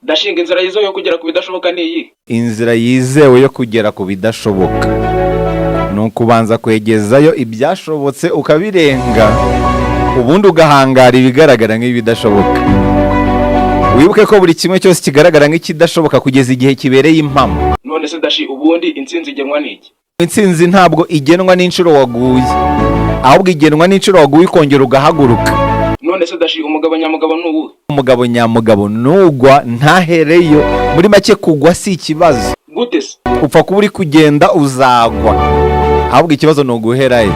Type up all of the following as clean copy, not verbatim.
Dashinga, inzira yizewe yo kugera ku bidashoboka ni iyi? Inzira yizewe yo kugera ku bidashoboka ni ukubanza kwegezayo ibyashobotse ukabirenga, ubundi ugahangara ibigaragara nk'ibidashoboka. Wibuke ko buri kimwe cyose kigaragara nk'ikidashoboka kugeza igihe kibereye impamo. None se Dashi, ubundi intsinzi igenwa n'iki? Intsinzi ntabwo igenwa n'inshuro waguye, ahubwo igenwa n'inshuro waguye ukongera ugahaguruka. None se Dashi, umugabo nyamugabo ni uwuhe? Umugabo nyamugabo nugwa ntahereyo. Muri make, kugwa si ikibazo. Gute se? Upfa kuba uri kugenda uzagwa, ahubwo ikibazo ni uguherayo.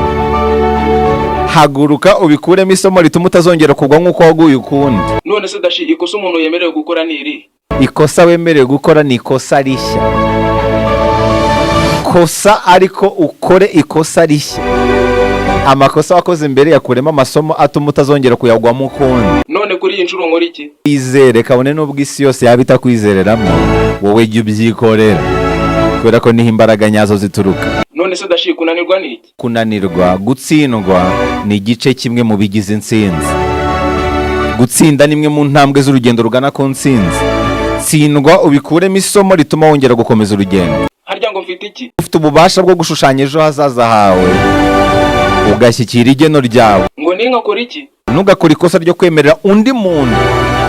Haguruka ubikuremo isomo rituma utazongera kugwa nk'uko waguye ukundi. None se Dashi, ikosa umuntu yemerewe gukora ni iri? Ikosa wemerewe gukora ni ikosa rishya. Kosa, ariko ukore ikosa rishya. Amakosa wakoze mbere yakuremo amasomo atuma utazongera kuyagwamo ukundi. None kuri iyi nshuro nkora iki? Izere, kabone n'ubwo isi yose yaba itakwizereramo, wowe jya ubyikorera, kubera ko niho imbaraga nyazo zituruka. None se Dashi, kunanirwa ni iki? Kunanirwa, gutsindwa ni igice kimwe mu bigize intsinzi. Gutsinda ni imwe mu ntambwe z'urugendo rugana ku ntsinzi. Tsindwa ubikuremo isomo rituma wongera gukomeza urugendo. Harya ngo mfite iki? Ufite ububasha bwo gushushanya ejo hazaza hawe, ugashyikira igeno ryawe. Ngo ninkakora iki? Ntugakore ikosa ryo kwemerera undi muntu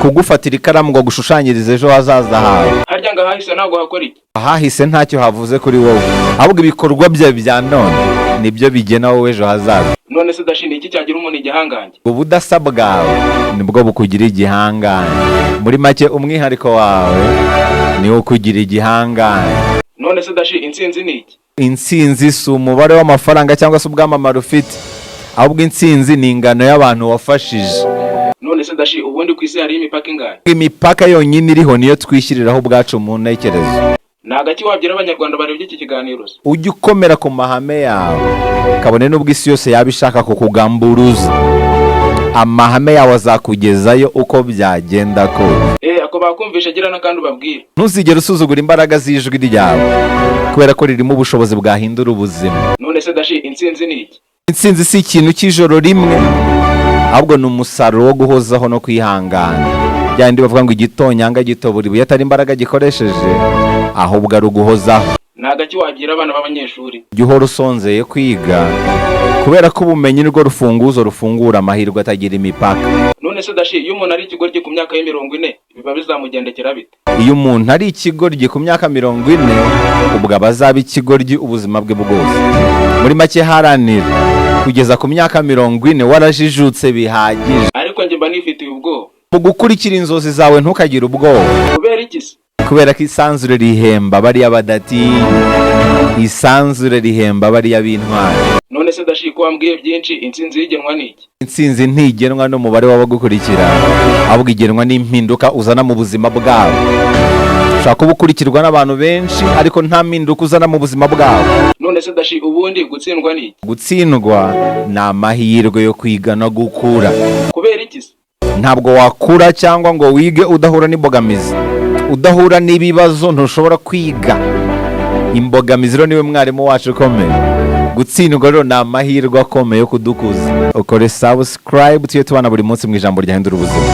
kugufatira ikaramu ngo agushushanyirize ejo hazaza hawe. Harya ngo ahahise ntabwo hakora iki? Ahahise ntacyo havuze kuri wowe, ahubwo ibikorwa byawe bya none nibyo bigena wowe ejo hazaza. None se Dashi, ni iki cyagira umuntu igihangange? Ubudasa bwawe nibwo bukugira igihangange. Muri make, umwihariko wawe niwo ukugira igihangange. None se Dashi, intsinzi ni iki? Intsinzi si umubare w'amafaranga cyangwa se ubwamamare ufite, ahubwo intsinzi ni ingano y'abantu wafashije. None se Dashi, ubundi ku isi hariho imipaka ingahe? Imipaka yonyine iriho niyo twishyiriraho ubwacu mu ntekerezo. Ni agaki wabwira Abanyarwanda barebye iki kiganiro se? Ujye ukomera ku mahame yawe, kabone n'ubwo isi yose yaba ishaka kukugamburuza. Amahame yawe azakugezayo uko byagenda kose. Ako bakumvisha, gira n'akandi ubabwira. Ntuzigere usuzugura imbaraga z'ijwi ryawe, kubera ko ririmo ubushobozi bwahindura ubuzima. None se Dashi, intsinzi ni iki? Intsinzi si ikintu cy'ijoro rimwe, ahubwo ni umusaruro wo guhozaho no kwihangana. Byandi bavuga ngo igitonyanga gitobura ibuye, atari imbaraga gikoresheje, ahubwo ari uguhozaho. Ni agaki wabwira abana b'abanyeshuri? Jya uhora usonzeye kwiga, kubera ko ubumenyi nirwo rufunguzo rufungura amahirwe atagira imipaka. None se Dashi, iyo umuntu ari ikigoryi ku myaka ye 40, biba bizamugendekera bite? Iyo umuntu ari ikigoryi ku myaka 40, ubwo aba azaba ikigoryi ubuzima bwe bwose. Muri make, haranira kugeza ku myaka 40 warajijutse bihagije. Ariko njye mba nifitiye ubwoba. Mu gukurikira inzozi zawe, ntukagire ubwoba. Kubera iki se? Kubera ko isanzure rihemba bariya badatinya, isanzure rihemba bariya b'intwari. None se Dashi, ko wambwiye byinshi, intsinzi yigenwa n'iki? Intsinzi ntigenwa n'umubare w'abagukurikira, ahubwo igenwa n'impinduka uzana mu buzima bwabo. Ushobora kuba ukurikirwa n'abantu benshi, ariko nta mpinduka uzana mu buzima bwabo. None se Dashi, ubundi gutsindwa ni iki? Gutsindwa ni amahirwe yo kwiga no gukura. Kubera iki se? Ntabwo wakura cyangwa ngo wige udahura n'imbogamizi. Udahura n'ibibazo ntushobora kwiga. Imbogamizi rero niwe mwarimu wacu ukomeye. Gutsindwa rero ni amahirwe akomeye yo kudukuza. Ukore subscribe, tujye tubana buri munsi mu ijambo ryahindura ubuzima.